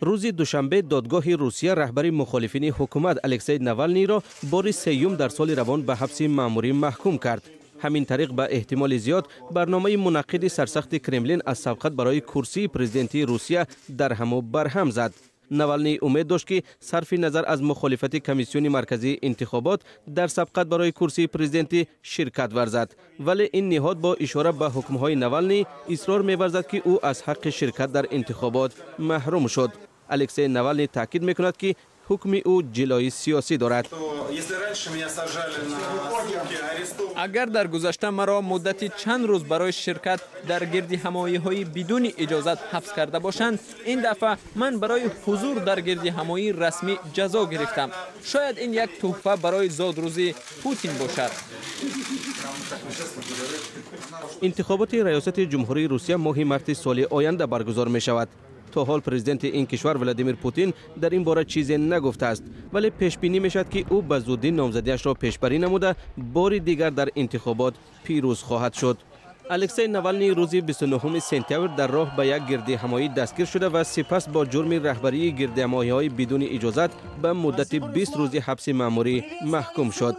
Рӯзи душанбе додгоҳи Русия раҳбари мухолифини ҳукумат Алексей Навалниро бори сеюм дар соли равон ба ҳабси маъмурӣ маҳкум кард. Ҳамин тариқ, ба эҳтимоли зиёд, барномаи мунаққиди сарсахти Кремлин аз сабқат барои курсии президентии Русия дарҳаму барҳам зад. Навалний умед дошт, ки сарфи назар аз мухолифати Комиссиони марказии интихобот дар сабқат барои курсии президентӣ ширкат варзад, вале ин ниҳод бо ишора ба ҳукмҳои Навалний исрор меварзад, ки ӯ аз ҳаққи ширкат дар интихобот маҳрум шуд. Алексей Навалний таъкид мекунад, ки ҳукми ӯ ҷилои сиёсӣ дорад. Агар дар гузашта маро муддати чанд рӯз барои ширкат дар гирдиҳамоиҳои бидуни иҷозат ҳабс карда бошанд, ин дафъа ман барои ҳузур дар гирдиҳамоии расмӣ ҷазо гирифтам. Шояд ин як тӯҳфа барои зодрӯзи Путин бошад. Интихоботи раёсати ҷумҳурии Русия моҳи марти соли оянда баргузор мешавад. То ҳол президенти ин кишвар Владимир Путин дар ин бора чизе нагуфтааст, вале пешбинӣ мешавад, ки ӯ ба зудӣ номзадиашро пешбарӣ намуда, бори дигар дар интихобот пирӯз хоҳад шуд. Алексей Навалний рӯзи 29 сентябр дар роҳ ба як гирдиҳамоӣ дастгир шуда ва сипас бо ҷурми раҳбарии гирдиҳамоиҳои бидуни иҷозат ба муддати 20 рӯзи ҳабси маъмурӣ маҳкум шуд.